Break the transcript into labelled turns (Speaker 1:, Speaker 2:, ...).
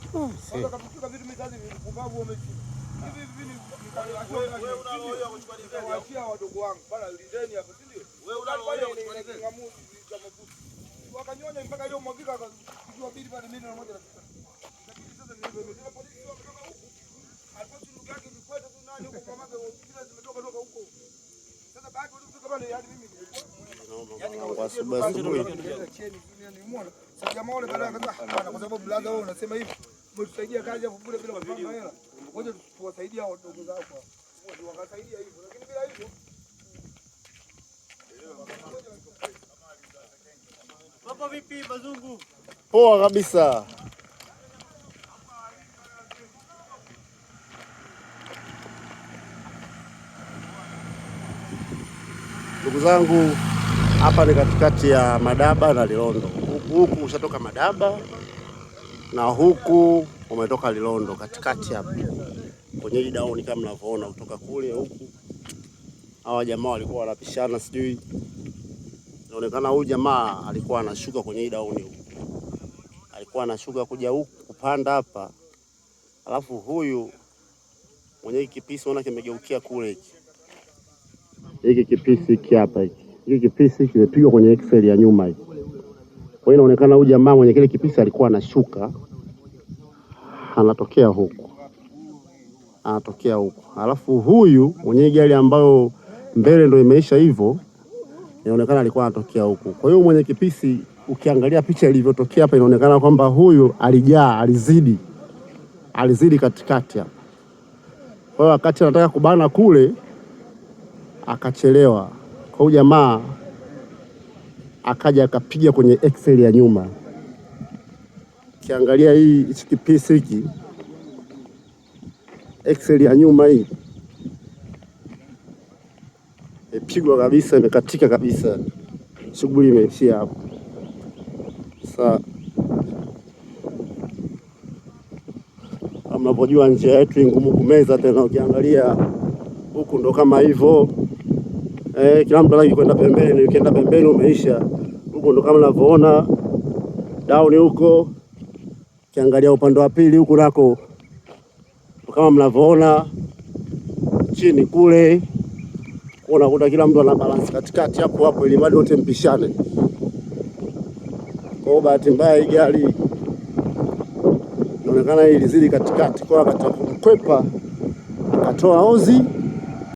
Speaker 1: Sasa kama vitu mimi sasa vipumbavu hivi hivi nikawaachia wadogo wangu bana, lindeni hapo, si ndio? Wewe unalo cha mafuta wakanyonya mpaka leo mwagika, akajua bili pale milioni 1. Lakini sasa ndio polisi wametoka huku, aliposi ndugu yake vikwete tu nani huko mamake kila zimetoka toka huko. Sasa baada ya kufika pale, yani mimi
Speaker 2: asubuhi asubuhi
Speaker 1: sasa jamaa wale baadaye akasema bwana, kwa sababu blaza wewe unasema hivi umetusaidia kazi hapo bure bila kupanga hela, ngoja tuwasaidia hao wadogo zako. Wakasaidia hivyo, lakini bila hivyo.
Speaker 3: Mambo vipi bazungu?
Speaker 2: Poa kabisa. Ndugu zangu, hapa ni katikati ya Madaba na Lilondo. Huku ushatoka Madaba na huku umetoka Lilondo, katikati hapa kwenye hii down kama mnavyoona kutoka kule huku. Hawa jamaa walikuwa wanapishana, sijui inaonekana huyu jamaa alikuwa anashuka kwenye hii down huku, alikuwa anashuka kuja huku kupanda hapa, alafu huyu mwenye hiki kipisi unaona kimegeukia kule, hiki hiki kipisi hiki hapa, hiki hiki kipisi kimepigwa kwenye axle ya nyuma hiki. Kwa hiyo inaonekana huyu jamaa mwenye kile kipisi alikuwa anashuka anatokea huku, anatokea huku, alafu huyu mwenye gari ambayo mbele ndo imeisha hivyo, inaonekana alikuwa anatokea huku. Kwa hiyo mwenye kipisi, ukiangalia picha ilivyotokea hapa, inaonekana kwamba huyu alijaa, alizidi, alizidi katikati hapa. Kwa hiyo wakati anataka kubana kule akachelewa. Kwa hiyo jamaa akaja akapiga kwenye axle ya nyuma. Ukiangalia hii hichi kipisi hiki, axle ya nyuma hii imepigwa kabisa, imekatika kabisa, shughuli imeishia hapo. Sasa kama mnavyojua njia yetu ngumu kumeza tena, ukiangalia huku ndo kama hivyo kila mtu anataka kwenda pembeni, ukienda pembeni umeisha. Huku ndo kama unavyoona down huko, ukiangalia upande wa pili huku nako kama mnavyoona chini kule, unakuta kila mtu ana balance katikati hapo hapo, ili mradi wote mpishane. Kwa hiyo bahati mbaya hii gari inaonekana ilizidi katikati, kwa wakati wa kumkwepa akatoa ozi.